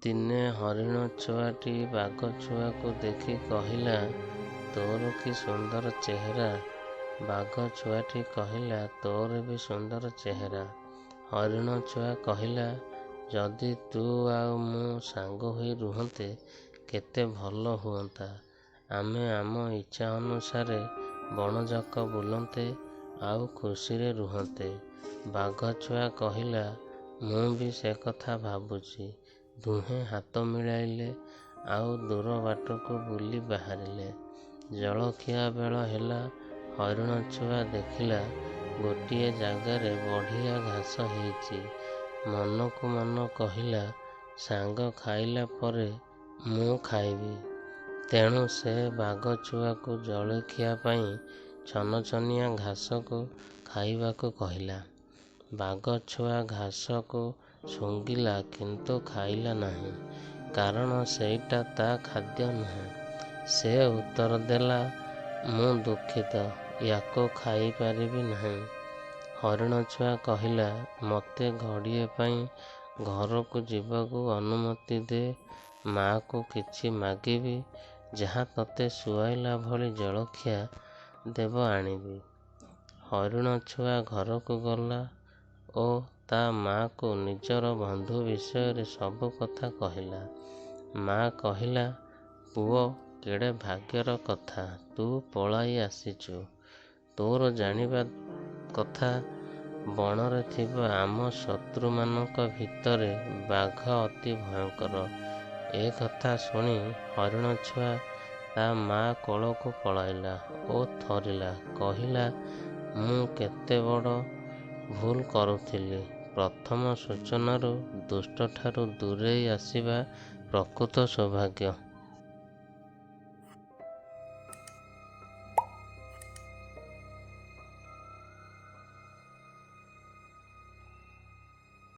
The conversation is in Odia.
ଦିନେ ହରିଣଛୁଆଟି ବାଘଛୁଆକୁ ଦେଖି କହିଲା, "ତୋର କି ସୁନ୍ଦର ଚେହେରା! " ବାଘଛୁଆଟି କହିଲା, "ତୋର ବି ସୁନ୍ଦର ଚେହେରା। " ହରିଣଛୁଆ କହିଲା, "ଯଦି ତୁ ଆଉ ମୁଁ ସାଙ୍ଗ ହୋଇ ରୁହନ୍ତେ, କେତେ ଭଲ ହୁଅନ୍ତା। ଆମେ ଆମ ଇଚ୍ଛା ଅନୁସାରେ ବଣଯାକ ବୁଲନ୍ତେ ଆଉ ଖୁସିରେ ରୁହନ୍ତେ। " ବାଘଛୁଆ କହିଲା, "ମୁଁ ବି ସେକଥା ଭାବୁଛି। " ଦୁହେଁ ହାତ ମିଳାଇଲେ, ଆଉ ଦୂର ବାଟକୁ ବୁଲି ବାହାରିଲେ। ଜଳଖିଆ ବେଳ ହେଲା। ହରିଣଛୁଆ ଦେଖିଲା, ଗୋଟିଏ ଜାଗାରେ ବଢ଼ିଆ ଘାସ ହେଇଚି। ମନକୁ ମନ କହିଲା, "ସାଙ୍ଗ ଖାଇଲା ପରେ ମୁଁ ଖାଇବି। " ତେଣୁ ସେ ବାଘଛୁଆକୁ ଜଳଖିଆ ପାଇଁ ଛନଛନିଆ ଘାସକୁ ଖାଇବାକୁ କହିଲା। ବାଘଛୁଆ ଘାସକୁ ଶୁଙ୍ଘିଲା କିନ୍ତୁ ଖାଇଲା ନାହିଁ; କାରଣ ସେଇଟା ତା' ଖାଦ୍ୟ ନୁହେଁ। ସେ ଉତ୍ତର ଦେଲା, "ମୁଁ ଦୁଃଖିତ, ୟାକୁ ଖାଇପାରିବି ନାହିଁ। " ହରିଣଛୁଆ କହିଲା, "ମୋତେ ଘଡ଼ିଏ ପାଇଁ ଘରକୁ ଯିବାକୁ ଅନୁମତି ଦେ ମାଆକୁ କିଛି ମାଗିବି, ଯାହା ତୋତେ ସୁହାଇଲା ଭଳି ଜଳଖିଆ ଦେବ ଆଣିବି। " ହରିଣଛୁଆ ଘରକୁ ଗଲା ଓ ତା' ମାଆକୁ ନିଜର ବନ୍ଧୁ ବିଷୟରେ ସବୁ କଥା କହିଲା। ମାଆ କହିଲା, "ପୁଅ, କେଡ଼େ ଭାଗ୍ୟର କଥା ତୁ ପଳାଇ ଆସିଚୁ। ତୋର ଜାଣିବା କଥା, ବଣରେ ଥିବା ଆମ ଶତ୍ରୁମାନଙ୍କ ଭିତରେ ବାଘ ଅତି ଭୟଙ୍କର। " ଏ କଥା ଶୁଣି ହରିଣଛୁଆ ତା' ମାଆ କୋଳକୁ ପଳାଇଲା ଓ ଥରିଲା। କହିଲା, "ମୁଁ କେତେବଡ଼ ଭୁଲ କରୁଥିଲି। ପ୍ରଥମ ସୂଚନାରୁ ଦୁଷ୍ଟଠାରୁ ଦୂରେଇ ଆସିବା ପ୍ରକୃତ ସୌଭାଗ୍ୟ।